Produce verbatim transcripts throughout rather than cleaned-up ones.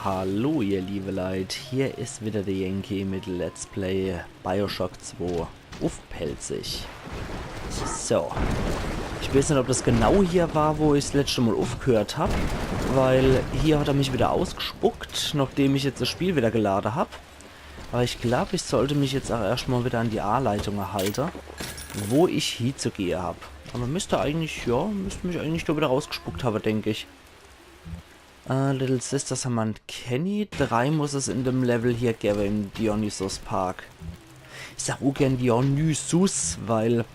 Hallo ihr liebe Leit, hier is wieder de Yankee mit Let's Play Bioshock zwei uff Pälzisch. So. Ich weeß net, ob das genau hier war, wo ich's letschte Mol uffgehört hab, weil hier hat er mich wieder ausgespuckt, nachdem ich jetzt das Spiel wieder gelade hab. Aber ich glaub, ich sollt mich jetzt auch erscht mol wieder an die Aleitung erhalte, wo ich hiezugehe hab. Aber müsst eigentlich, ja, müsst mich eigentlich do wieder rausgespuckt habe, denk ich. Äh, Little Sisters hammer kenni. Drei muss es in dem Level hier gewwe, im Dionysus Park. Ich sag ungern Dionysus, weil,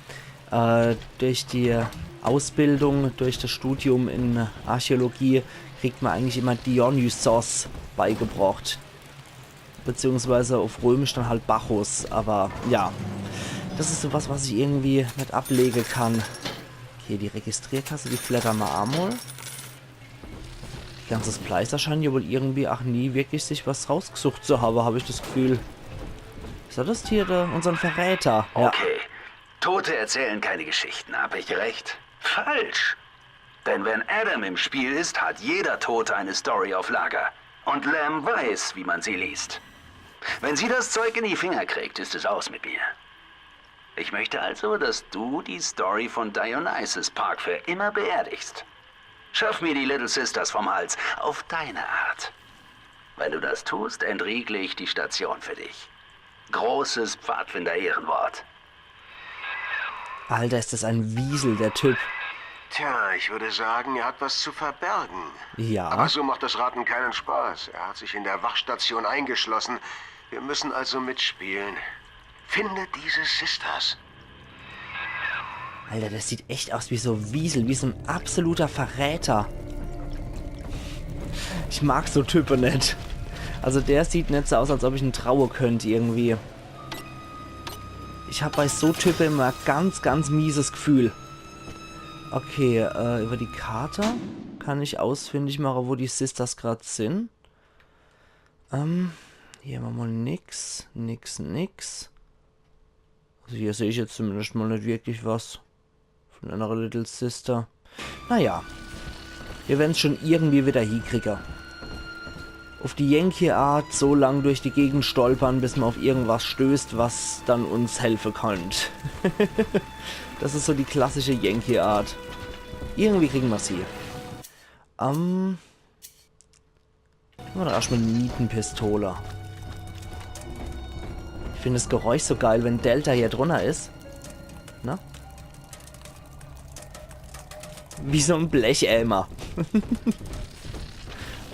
äh, durch die Ausbildung, durch das Studium in Archäologie kriegt man eigentlich immer Dionysos beigebrocht. Beziehungsweise uff Römisch dann halt Bacchus, aber ja. Das is so was, was ich irgendwie net ablege kann. Okay, die Registrierkasse, die flattern mer emol. Die ganze Splicer scheinen ja wohl irgendwie ach nie wirklich sich was rausgesucht zu habe, hab ich das Gefühl. Is das hier der, unsern Verräter? Ja. Okay. Tote erzählen keine Geschichten, hab ich recht? Falsch! Denn wenn Adam im Spiel ist, hat jeder Tote eine Story auf Lager. Und Lamb weiß, wie man sie liest. Wenn sie das Zeug in die Finger kriegt, ist es aus mit mir. Ich möchte also, dass du die Story von Dionysus Park für immer beerdigst. Schaff mir die Little Sisters vom Hals, auf deine Art. Wenn du das tust, entriegle ich die Station für dich. Großes Pfadfinder-Ehrenwort. Alter, is das ein Wiesel, der Typ. Tja, ich würde sagen, er hat was zu verbergen. Ja. Aber so macht das Raten keinen Spaß. Er hat sich in der Wachstation eingeschlossen. Wir müssen also mitspielen. Finde diese Sisters. Alter, der sieht echt aus wie so Wiesel, wie so ein absoluter Verräter. Ich mag so Type net. Also der sieht net so aus, als ob ich en traue könnt irgendwie. Ich hab bei so Type immer ganz, ganz mieses Gefühl. Okay, äh, über die Karte kann ich ausfindig mache, wo die Sisters grad sin. Ähm, hier hammer mol nix, nix, nix. Also hier seh ich jetzt zumindest mol net wirklich was von einer Little Sister. Naja, wir wern's schon irgendwie wieder hiekriege. Uff die Yankee-Art so lang durch die Gegend stolpern, bis mer uff irgendwas stößt, was dann uns helfe könnt. Das is so die klassische Yankee-Art. Irgendwie kriegen mer's hie. Ähm, Oder erscht mol Nietenpistole. Ich find das Geräusch so geil, wenn Delta hier drunner is. Ne? Wie so en Blecheimer.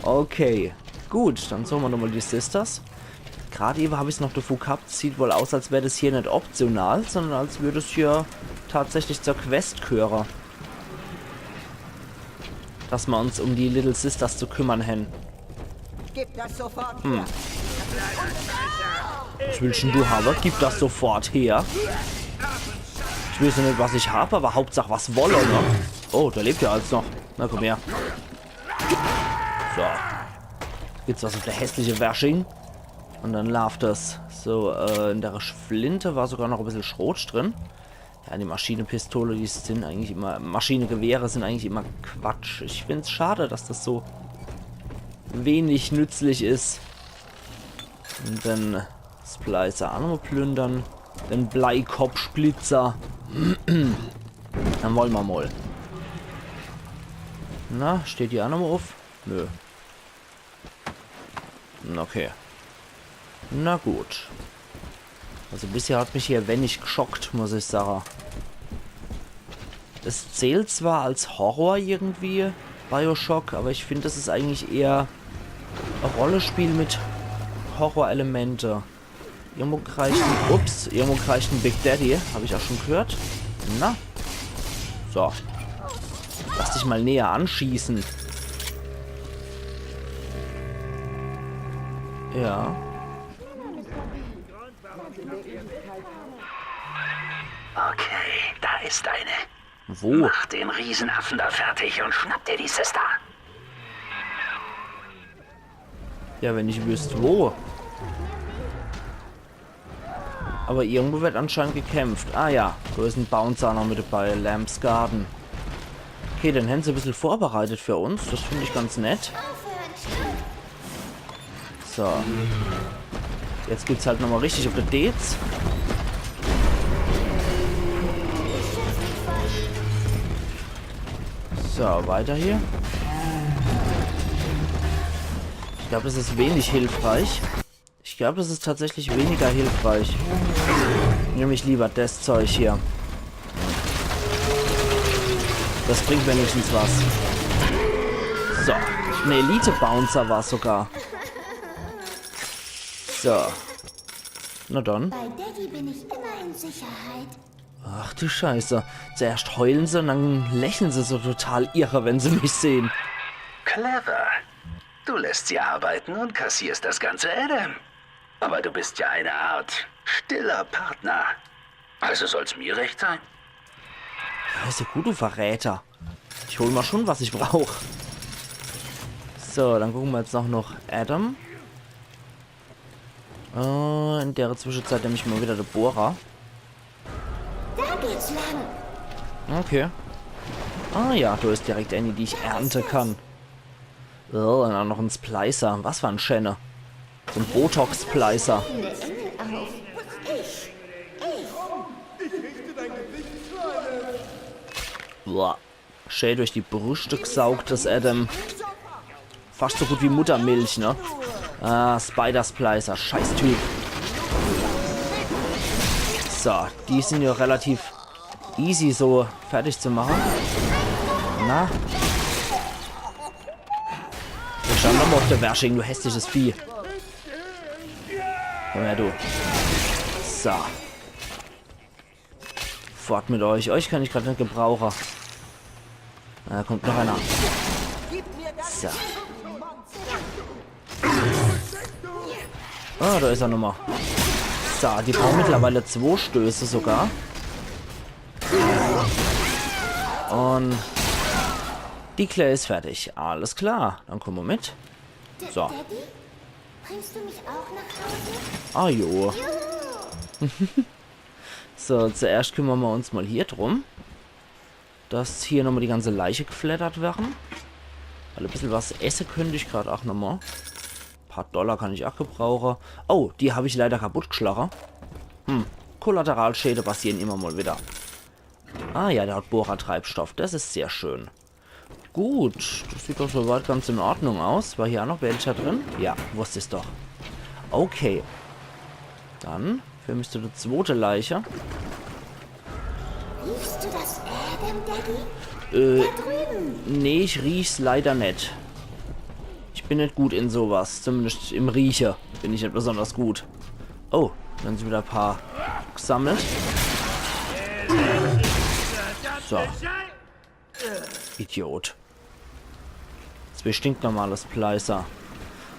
Okay. Gut, dann suche mer nochmol die Sisters. Grad ewe hab ich's noch davu gehabt, sieht wohl aus, als wär das hier net optional, sondern als würd es hier tatsächlich zur Quest gehöre. Dass mer uns um die Little Sisters zu kümmern hän. Gib das sofort her. Was willst denn du habe? Gib das sofort her. Ich weeß ja net, was ich hab, aber Hauptsach was wolle, ne? Oh, der lebt ja als noch. Na komm her. So. Gibt's was uff der hässliche Wersching? Und dann laaft das. So, äh, in der Flinte war sogar noch e bissel Schrot drin. Ja, die Maschinepistole, die sin eigentlich immer, Maschinegewehre sin eigentlich immer Quatsch. Ich find's schade, dass das so wenig nützlich is. Und den Splicer ach nochmol plündern. Den Bleikopfsplitzer. Dann wolle mer mol. Na, steht die ach nochmol uff? Nö. Okay. Na gut. Also bisher hat mich hier wenig geschockt, muss ich sage. Es zählt zwar als Horror irgendwie, Bioshock, aber ich find, das is eigentlich eher e Rollespiel mit Horrorelemente. Irgendwo kreischt en, ups, irgendwo kreischt en Big Daddy, hab ich ach schon gehört. Na? So. Lass dich mol näher anschieße. Ja. Okay, da ist eine. Wo? Mach den Riesenaffen da fertig und schnapp dir die Sister. Ja, wenn ich wüsst, wo. Aber irgendwo wird anscheinend gekämpft. Ah ja, do is en Bouncer noch mit dabei. Lamb's Garden. Okay, den hän se e bissel vorbereitet für uns. Das find ich ganz nett. Aufhören, stopp! So. Jetzt gibt's halt nochmal richtig uff de Deez. So, weiter hier. Ich glaub, das is wenig hilfreich. Ich glaub, das is tatsächlich weniger hilfreich. Nehm ich lieber das Zeug hier. Das bringt wenigstens was. So, en Elite-Bouncer war's sogar. So. Na dann. Bei Daddy bin ich immer in Sicherheit. Ach du Scheiße. Zuerscht heulen se un dann lächeln se so total irre, wenn se mich sehen. Clever. Du lässt sie arbeiten und kassierst das ganze Adam. Aber du bist ja eine Art stiller Partner. Also soll's mir recht sein. Ja, is ja gut, du Verräter. Ich hol mal schon, was ich brauch. So, dann gucke mer jetzt noch noch Adam. Äh, in der Zwischenzeit nemm ich mal wieder de Bohrer. Da geht's lang. Okay. Ah ja, do is direkt eine, die ich ernte kann. Oh, un dann noch en Splicer. Was für en Schänner. So en Botox-Splicer. Engel auf. Ich. Ich. Boah. Schää durch die Brüschte gsaugt, das Adam. Fascht so gut wie Muttermilch, ne? Ah, Spider-Splicer, Scheißtyp. So, die sin ja relativ easy so fertig zu mache. Na? Ich schau nochmal uff de Wersching, du hässliches Vieh. Komm her, du. So. Fort mit euch. Euch kann ich grad net gebrauche. Da kommt noch einer. So. Ah, da is er nochmal. So, die brauche mittlerweile zwo Stöße sogar. Un die Claire is fertig. Alles klar, dann komm mal mit. So. Daddy? Bringst du mich auch nach Hause? Ah jo. Juhu. So, zuerscht kümmere mer uns mal hier drum, dass hier nochmal die ganze Leiche gfleddert werre. Weil e bissel was esse könnt ich grad auch nochmal. Paar Dollar kann ich auch gebrauche. Oh, die hab ich leider kaputt gschlache. Hm, Kollateralschäde passieren immer mal wieder. Ah ja, der hat Bohrertreibstoff. Das is sehr schön. Gut, das sieht doch soweit ganz in Ordnung aus. War hier auch noch welcher drin? Ja, wusst ich's doch. Okay. Dann, hier müsst die zwote Leiche. Riechst du das Adam, Daddy? Äh, da drüben. Nee, ich riech's leider net. Ich bin net gut in sowas, zumindest im Rieche bin ich net besonders gut. Oh, dann sin wieder e paar gesammelt. So. Idiot. Zwee stinknormale Splicer.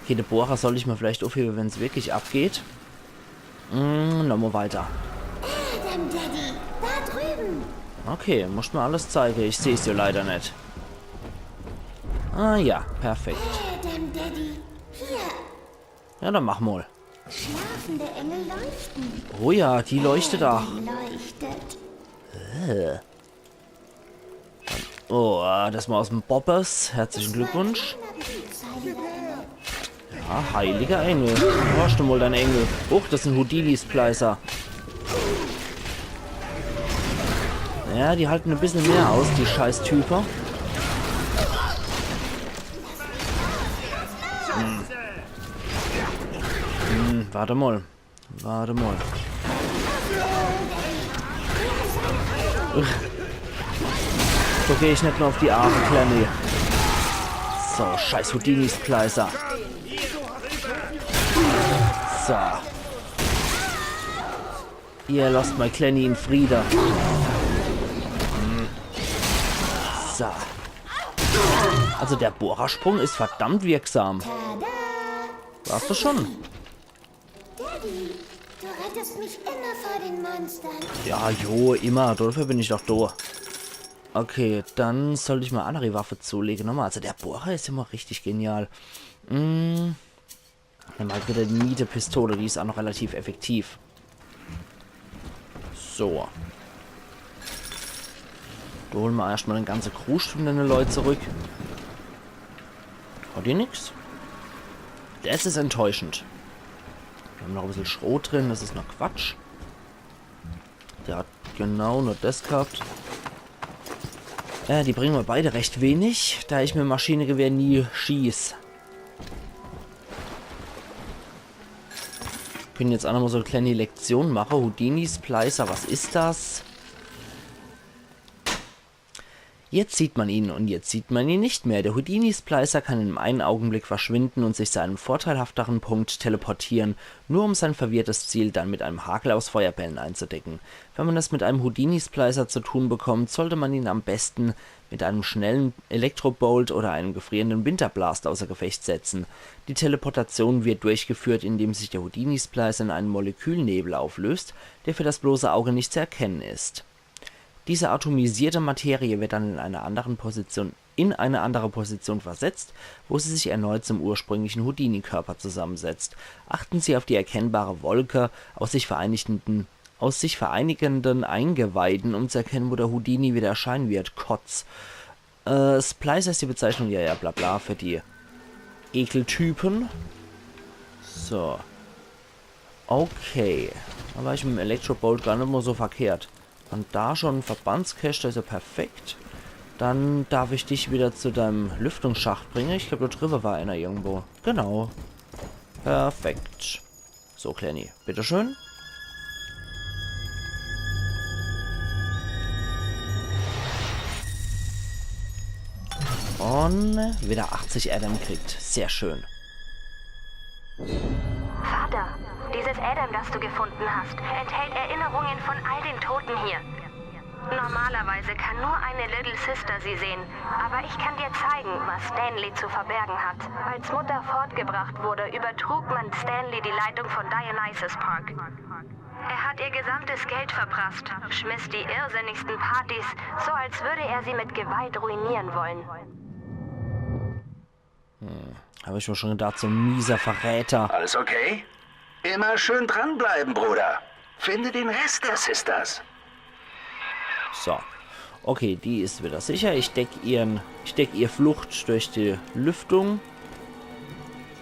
Okay, de Bohrer sollt ich mer vielleicht uffhebe, wenn's wirklich abgeht. Mm, nochmal weiter. Adam, Daddy, da drüben. Okay, muscht mer alles zeige. Ich seh's jo leider net. Ah ja, perfekt. Adam, Daddy, hier. Ja, dann mach mal. Schlafende Engel leuchten. Oh ja, die leuchtet auch. Adam leuchtet. Äh. Oh, das war aus dem Boppes. Herzlichen Glückwunsch. Ja, heiliger Engel. Wo hast du wohl dein Engel? Uch, das sin Houdini-Splicer. Ja, die halten e bissel mehr aus, die Scheißtype. Hm. Hm, warte mal. Warte mal. Ugh. So geh ich net nur auf die Arme, Clanny. So, scheiß Houdini-Splicer. So. Ihr lasst mein Clanny in Friede. Hm. So. Also der Bohrersprung is verdammt wirksam. Warst du schon? Daddy, du rettest mich immer vor den Monstern. Ja, jo, immer. Dafür bin ich doch do. Okay, dann sollt ich mal e annere Waffe zulege. Nochmal, also der Bohrer is immer richtig genial. Mm. Nemm halt wieder die Nietepistole, die is auch noch relativ effektiv. So. Do hole mer erscht mal den ganze Kruscht von dene Leut zurück. Hat die nix? Das is enttäuschend. Mir hän noch e bissel Schrot drin, das is nur Quatsch. Der hat genau nur das gehabt. Äh, die bringe mir beide recht wenig, da ich mit Maschinegewehr nie schieß. Kenne jetzt ach nochmal so e kleeni Lektion mache. Houdini Splicer, was is das? Jetzt sieht man ihn und jetzt sieht man ihn nicht mehr. Der Houdini Splicer kann in einem Augenblick verschwinden und sich zu einem vorteilhafteren Punkt teleportieren, nur um sein verwirrtes Ziel dann mit einem Hagel aus Feuerbällen einzudecken. Wenn man es mit einem Houdini Splicer zu tun bekommt, sollte man ihn am besten mit einem schnellen Elektrobolt oder einem gefrierenden Winterblast außer Gefecht setzen. Die Teleportation wird durchgeführt, indem sich der Houdini Splicer in einen Molekülnebel auflöst, der für das bloße Auge nicht zu erkennen ist. Diese atomisierte Materie wird dann in einer anderen Position, in eine andere Position versetzt, wo sie sich erneut zum ursprünglichen Houdini-Körper zusammensetzt. Achten Sie auf die erkennbare Wolke aus sich vereinigenden, aus sich vereinigenden Eingeweiden, um zu erkennen, wo der Houdini wieder erscheinen wird. Kotz. Äh, Splicer ist die Bezeichnung, ja, ja, bla bla, für die Ekeltypen. So. Okay. Da war ich mit dem Elektrobolt gar net mal so verkehrt. Und da schon e Verbandskäschte, is ja perfekt. Dann darf ich dich wieder zu deinem Lüftungsschacht bringe. Ich glaub, da driwwe war einer irgendwo. Genau. Perfekt. So, Kleeni, bitteschön. Und wieder achtzig Adam kriegt. Sehr schön. Vater, dieses Adam, das du gefunden hast, enthält Erinnerungen von all den Toten hier. Normalerweise kann nur eine Little Sister sie sehen, aber ich kann dir zeigen, was Stanley zu verbergen hat. Als Mutter fortgebracht wurde, übertrug man Stanley die Leitung von Dionysus Park. Er hat ihr gesamtes Geld verprasst, schmiss die irrsinnigsten Partys, so als würde er sie mit Gewalt ruinieren wollen. Hab ich mir schon gedacht, so ein mieser Verräter. Alles okay? Immer schön dranbleiben, Bruder. Finde den Rest der Sisters. So. Okay, die is wieder sicher. Ich deck ihren, ich deck ihr Flucht durch die Lüftung.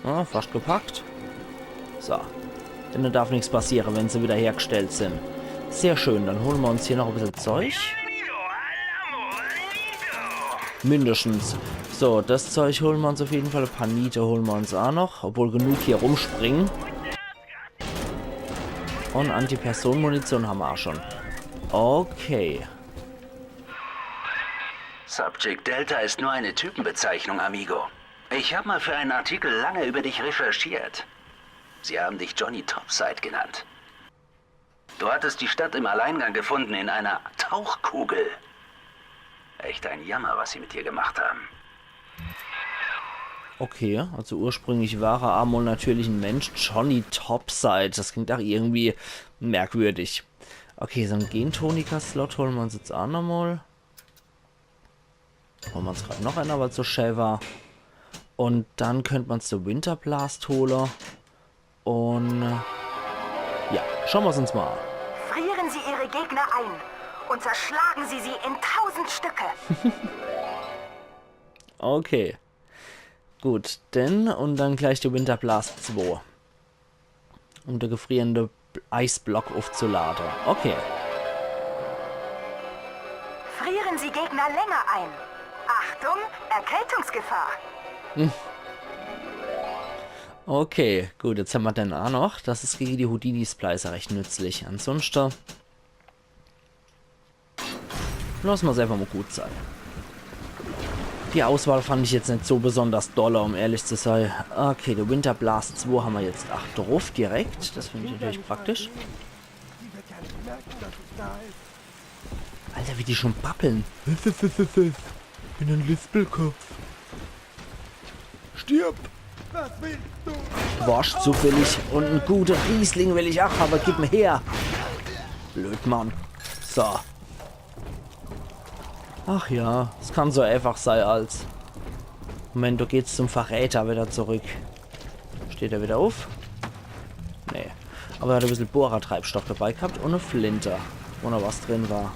Ja, fast gepackt. So. Denne darf nix passiere, wenn se wieder hergestellt sin. Sehr schön, dann hole mer uns hier noch e bissel Zeug. Mindestens. So, das Zeug hole mer uns auf jeden Fall. E paar Niete hole mer uns ach noch. Obwohl genug hier rumspringe. Und Anti-Personen-Munition hammer ach schon. Okay. Subject Delta ist nur eine Typenbezeichnung, Amigo. Ich hab mal für einen Artikel lange über dich recherchiert. Sie haben dich Johnny Topside genannt. Du hattest die Stadt im Alleingang gefunden, in einer Tauchkugel. Echt ein Jammer, was sie mit dir gemacht haben. Okay, also ursprünglich war er emol natürlich en Mensch, Johnny Topside. Das klingt ach irgendwie merkwürdig. Okay, so en Gentonika-Slot hole mer uns jetzt ach nochmal. Hole mer uns grad noch einer, weil's so schää war. Und dann könnt mer uns de Winterblast hole. Und, äh, ja, schaue mer's uns mal an. Frieren Sie Ihre Gegner ein und zerschlagen Sie sie in tausend Stücke. Okay. Gut, denn und dann gleich de Winterblast zwei. Um de gefrierende Eisblock aufzulade. Okay. Frieren Sie Gegner länger ein. Achtung, Erkältungsgefahr. Okay, gut, jetzt hammer den ach noch. Das is gege die Houdini-Splicer recht nützlich. Ansonschte losse mer's einfach mal gut sei. Die Auswahl fand ich jetzt net so besonders dolle, um ehrlich zu sei. Okay, de Winterblast zwei hammer jetzt ach druff direkt. Das find ich natürlich praktisch. Alter, wie die schon babbeln. Bin en Lispelkopf. Stirb! Was willst du? Worscht zufällig und en gute Riesling will ich ach hawwe, gib en her. Blöd, Mann. So. Ach ja, es kann so einfach sei als. Moment, du gehst zum Verräter wieder zurück. Steht er wieder auf? Nee. Aber er hat e bissel Bohrertreibstoff dabei gehabt und e Flinte, wo noch was drin war.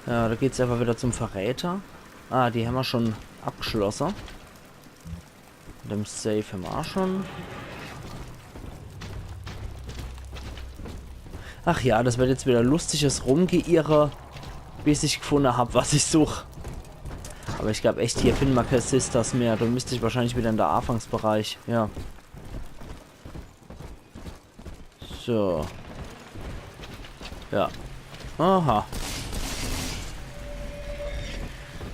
Ja, da geht's einfach wieder zum Verräter. Ah, die hammer schon abgeschlosse. Dem Safe hämmer aa schon. Ach ja, das wird jetzt wieder lustiges Rumgeirre, bis ich gefunne hab, was ich such. Aber ich glaub echt, hier finden mer kee Sisters mehr. Do müsst ich wahrscheinlich wieder in de Anfangsbereich. Ja. So. Ja. Aha.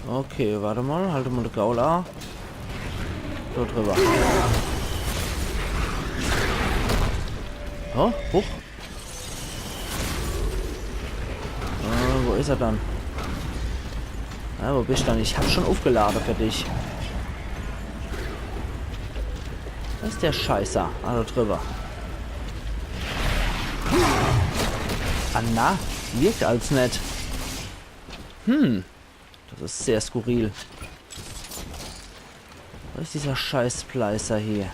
Okay, wart mal, halt mal de Gaul a. So drüber. Oh, huch. Äh, wo is er dann? Na, wo bist du dann? Ich hab schon aufgelade für dich. Was is der Scheißer? Also drüber. Ah, na, wirkt als net. Hm. Das is sehr skurril. Wo is dieser scheiß Splicer hier?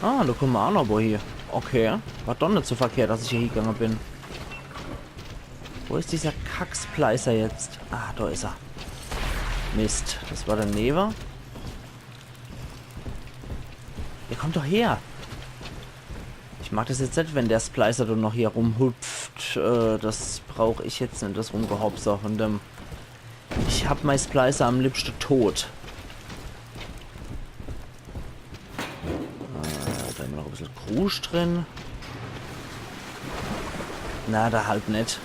Ah, do kumme mer aa noch wo hier. Okay. War doch net so verkehrt, dass ich hier hingange bin. Wo is dieser Kack-Splicer jetzt? Ah, do is er. Mist, das war daneben. Ja, komm doch her. Ich mag das jetzt net, wenn der Splicer do noch hier rumhupft. Äh, das brauch ich jetzt net, das Rumgehopse von dem. Ich hab mein Splicer am liebschte tot. Äh, do hämmer noch e bissel Krusch drin. Na, do halt net.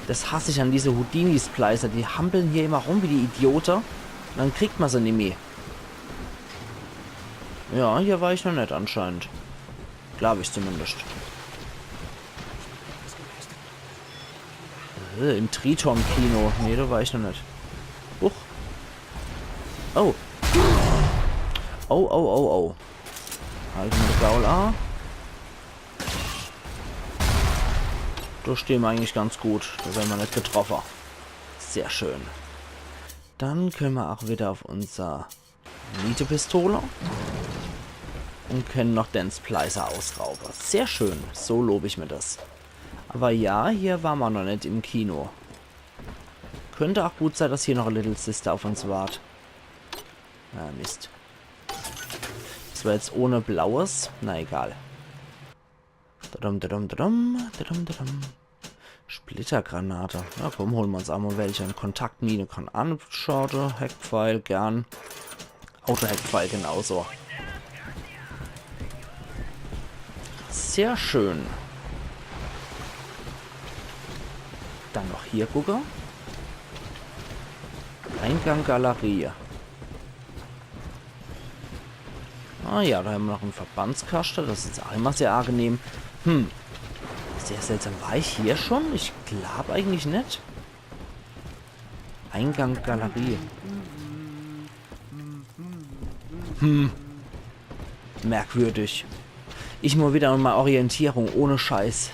Das hass ich an diese Houdini-Splicer. Die hampeln hier immer rum wie die Idiote. Un dann kriegt mer se nimmi. Ja, hier war ich noch net anscheinend. Glaub ich zumindest. Äh, im Triton-Kino. Nee, do war ich noch net. Huch. Oh. Oh, oh, oh, oh. Halt mal de Gaul a. Do stehn mer eigentlich ganz gut. Do werre mer net getroffe. Sehr schön. Dann könne mer aa wieder auf unser Nietepistole. Un könne noch den Splicer ausraube. Sehr schön. So lob ich mir das. Aber ja, hier war mer noch net im Kino. Könnt aa gut sei, dass hier noch e Little Sister auf uns wart. Ah, Mist. Das war jetzt ohne Blaues. Na egal. Dadum, dadum, dadum, dadum, dadum. Splittergranate. Na komm, hole mer uns aa mal welche. Eine Kontaktmine kann anschade. Hackpfeil, gern. Auto-Hackpfeil genauso. Sehr schön. Dann noch hier gucke. Eingang Galerie. Ah ja, do hämmer noch en Verbandskaschte. Das is jetzt aa immer sehr angenehm. Hm. Sehr seltsam. War ich hier schon? Ich glaub eigentlich net. Eingang Galerie. Hm. Merkwürdig. Ich mal wieder um mal Orientierung, ohne Scheiß.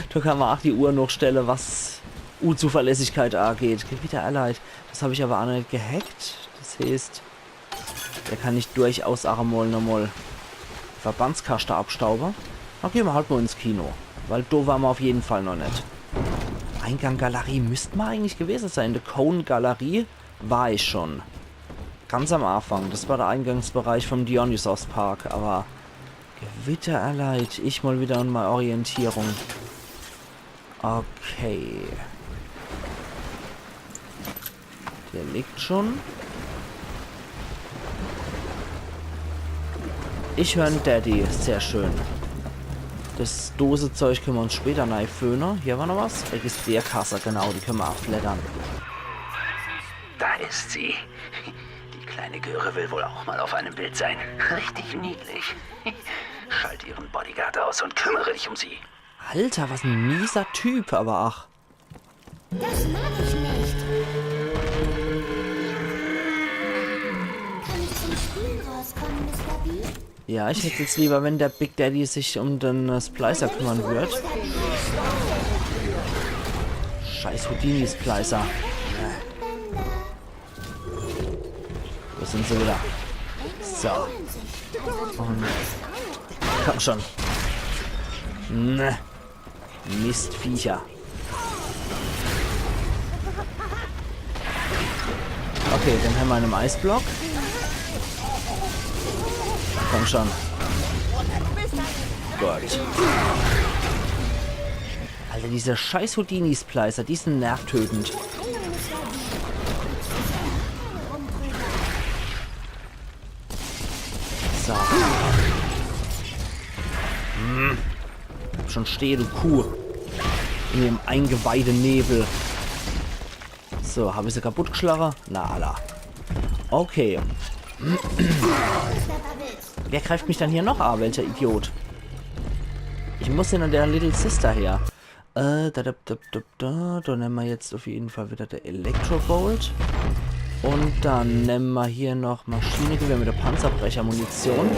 Do kann mer aa die Uhr nochstelle, was Unzuverlässigkeit angeht. Gewitter Allied. Das hab ich aber aa net gehackt. Das heißt, do kann ich durchaus aa mal nochmal Verbandskaschte abstaube. Dann gehn mer halt mal ins Kino. Weil do ware mer auf jeden Fall noch net. Eingang Galerie müsst mer eigentlich gewese sei. In de Cone Galerie war ich schon. Ganz am Anfang. Das war de Eingangsbereich vom Dionysos Park, aber Gewitter Allied. Ich mal wieder um mal Orientierung. Okay. Der liegt schon. Ich hör en Daddy. Sehr schön. Das Dosezeug könne mer uns später neiföhne. Hier war noch was. Registrierkasse, genau, die könne mer abfleddern. Da ist sie. Die kleine Göre will wohl auch mal auf einem Bild sein. Richtig niedlich. Schalt ihren Bodyguard aus und kümmere dich um sie. Alter, was en mieser Typ, aber ach. Das mag ich nicht. Kann ich zum Spielen rauskommen, Mister B? Ja, ich hätt jetzt lieber, wenn der Big Daddy sich um den, äh, Splicer kümmern würd. Scheiß Houdini-Splicer. Wo sind se wieder? So. Und komm schon. Ne. Mistviecher. Okay, den hämmer in em Eisblock. Komm schon. Gut. Alter, diese scheiß Houdini-Splicer, die sin nervtötend. So. Hm. Bleib schon stehe, du Kuh. In dem Eingeweidenebel. So, hab ich se kaputtgeschlache? Na, alla. Okay. Wer greift mich dann hier noch an? Welcher Idiot? Ich muss hier an der Little Sister her. Äh, da, da, da, da, da. Da nemme mer jetzt uff jeden Fall wieder de Electrobolt. Un dann nemme mer hier noch Maschinegewehr mit de Panzerbrechermunition.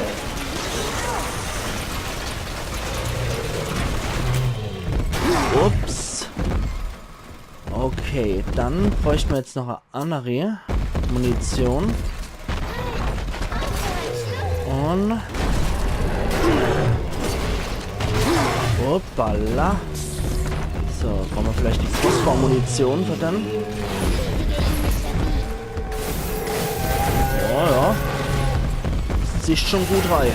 Ups. Okay, dann bräuchte mer jetzt noch e annere Munition. Un... Hoppala. So, brauche mer vielleicht die Phosphor-Munition für dann? Ja, ja. Sieht schon gut rei.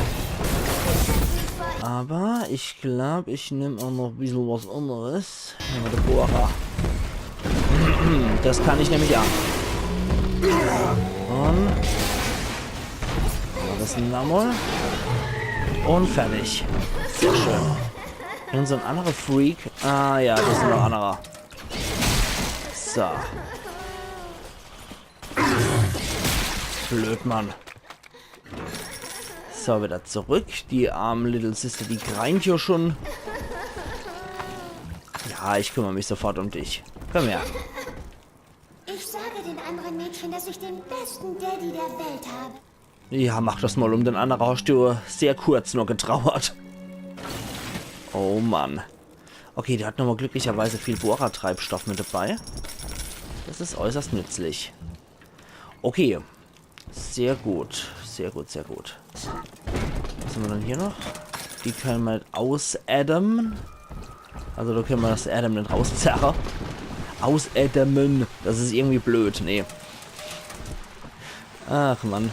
Aber ich glaub, ich nemm auch noch e bissel was anneres. Nemme mer de Bohrer. Das kann ich nämlich auch. Un... Ja, das nochmal. Un fertig. Sehr schön. Irgend so en annerer Freak. Ah ja, das is noch en annerer. So. Blöd, Mann. So, wieder zurück. Die arme Little Sister, die greint jo schon. Ja, ich kümmer mich sofort um dich. Komm her. Ich sage den anderen Mädchen, dass ich den besten Daddy der Welt habe. Ja, mach das mal. Um den annere hast du sehr kurz nur getrauert. Oh Mann. Okay, die hat nochmal glücklicherweise viel Bohrertreibstoff mit dabei. Das is äußerst nützlich. Okay. Sehr gut, sehr gut, sehr gut. Was hämmer dann hier noch? Die könne mer ausadmen. Also da könne mer das Adam net rauszerre. Ausadmen, das is irgendwie blöd, nee. Ach Mann.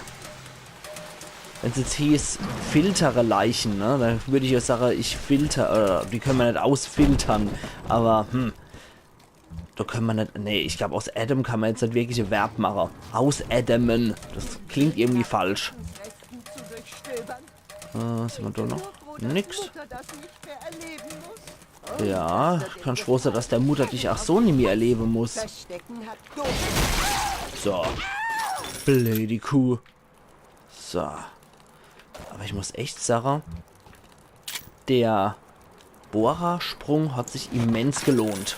Wenn's jetzt hieß, filtere Leichen, ne? Dann würd ich jo sage, ich filter, äh, die könne mer net ausfiltern. Aber, hm. Da könne mer net, nee, ich glaub, aus Adam kann mer jetzt net wirklich e Verb mache. Ausadmen. Das klingt irgendwie falsch. Äh, was hämmer da noch? Nix. Ja, kann schwor sei, dass dei Mutter dich ach so nimmi erlewe muss. So. Blödi Kuh. So. Aber ich muss echt sage, der Bohrersprung hat sich immens gelohnt.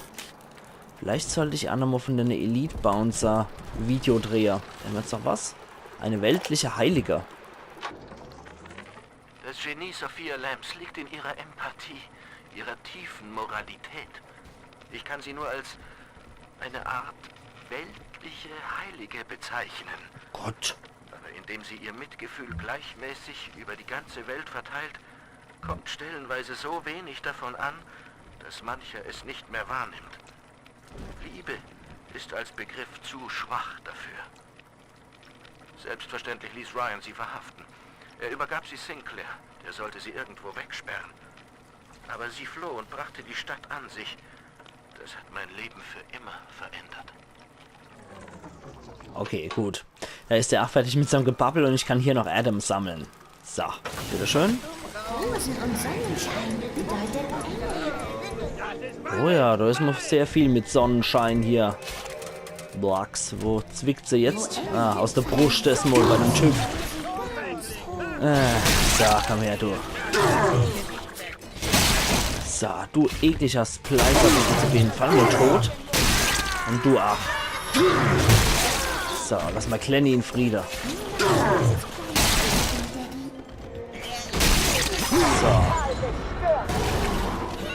Vielleicht sollt ich ach nochmal von dene Elite Bouncer Video drehe. Hämmer jetzt noch was? Eine weltliche Heilige. Das Genie Sophia Lamps liegt in ihrer Empathie, ihrer tiefen Moralität. Ich kann sie nur als eine Art weltliche Heilige bezeichnen. Gott. Aber indem sie ihr Mitgefühl gleichmäßig über die ganze Welt verteilt, kommt stellenweise so wenig davon an, dass mancher es nicht mehr wahrnimmt. Liebe ist als Begriff zu schwach dafür. Selbstverständlich ließ Ryan sie verhaften. Er übergab sie Sinclair. Der sollte sie irgendwo wegsperren. Aber sie floh und brachte die Stadt an sich. Das hat mein Leben für immer verändert. Okay, gut. Da is er ach fertig mit seinem Gebabbel und ich kann hier noch Adam sammeln. So, bitteschön. Rosen und Sonnenschein bedeutet Ende. Oh ja, da is noch sehr viel mit Sonnenschein hier. Box, wo zwickt se jetzt? Ah, aus der Bruscht erstmal bei dem Typ. Äh, so, komm her, du. So, du ekliger Splicer, du bist auf jeden Fall mal tot. Und du auch. So, lass mal Glenny in Friede. So.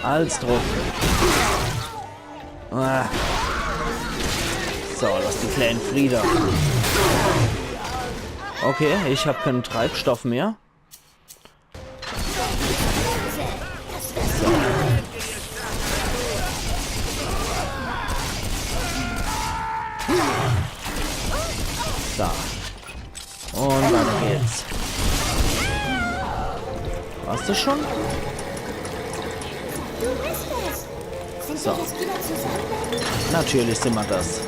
Alles drauf. Ah. So, lass die Kleine in Friede. Okay, ich hab keinen Treibstoff mehr. Da. Und weiter geht's. War's das schon? Du bist es! Sind So. wir jetzt wieder zusammen? Natürlich sind wir das.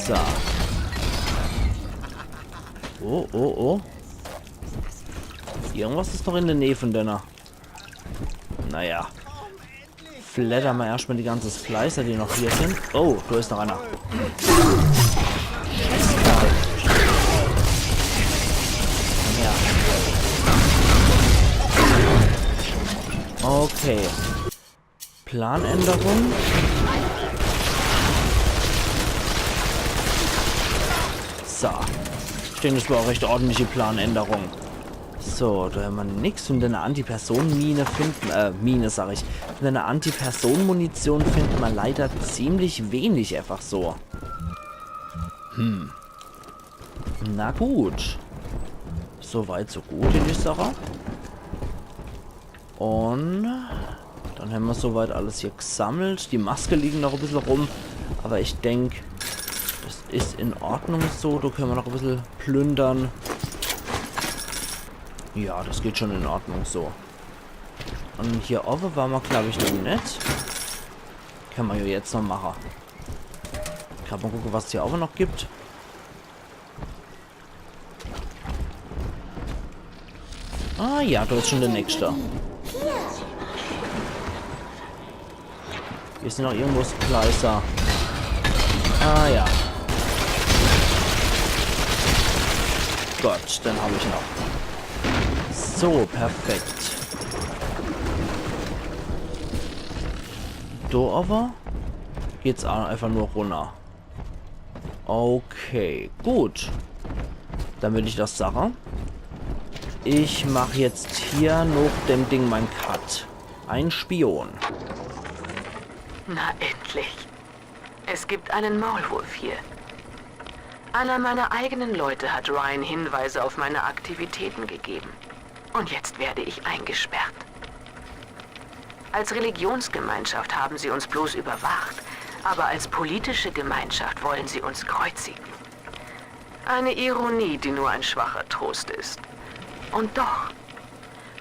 So. Oh, oh, oh. Irgendwas ist noch in der Nähe von denen. Naja. Fleddern wir erstmal die ganze Splicer, die noch hier sind. Oh, da ist noch einer. Ja. Okay. Planänderung. So. Ich denke, das war eine recht ordentliche Planänderung. So, da haben wir nix. Von der Anti-Personen-Mine finden, äh, Mine sag ich. Von der Anti-Personen-Munition finden wir leider ziemlich wenig einfach so. Hm. Na gut. Soweit, so gut in die Sache. Und dann haben wir soweit alles hier gesammelt. Die Maske liegen noch ein bisschen rum. Aber ich denke, das ist in Ordnung so. Da können wir noch ein bisschen plündern. Ja, das geht schon in Ordnung so. Und hier oben waren wir, glaube ich, noch nicht. Können wir ja jetzt noch machen. Kann mal gucken, was es hier oben noch gibt. Ah ja, da ist schon der nächste. Hier sind noch irgendwo Splicer. Ah ja. Gott, den habe ich noch. So, perfekt. Da aber geht's auch einfach nur runter. Okay, gut. Dann will ich das sagen. Ich mach jetzt hier noch dem Ding mein Cut. Ein Spion. Na endlich. Es gibt einen Maulwurf hier. Einer meiner eigenen Leute hat Ryan Hinweise auf meine Aktivitäten gegeben. Und jetzt werde ich eingesperrt. Als Religionsgemeinschaft haben sie uns bloß überwacht, aber als politische Gemeinschaft wollen sie uns kreuzigen. Eine Ironie, die nur ein schwacher Trost ist. Und doch,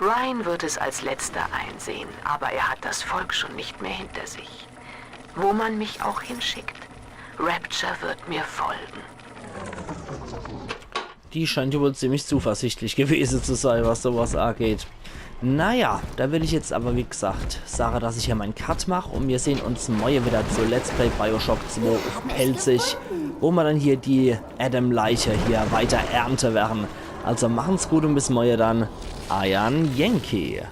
Ryan wird es als letzter einsehen, aber er hat das Volk schon nicht mehr hinter sich. Wo man mich auch hinschickt, Rapture wird mir folgen. Die scheint ja wohl ziemlich zuversichtlich gewesen zu sein, was sowas angeht. Naja, da will ich jetzt aber, wie gesagt, sagen, dass ich hier meinen Cut mache und wir sehen uns morgen wieder zu Let's Play Bioshock zwei auf Pälzisch, wo wir dann hier die Adam-Leiche hier weiter ernten werden. Also machen's gut und bis morgen dann. Eiern Yankee.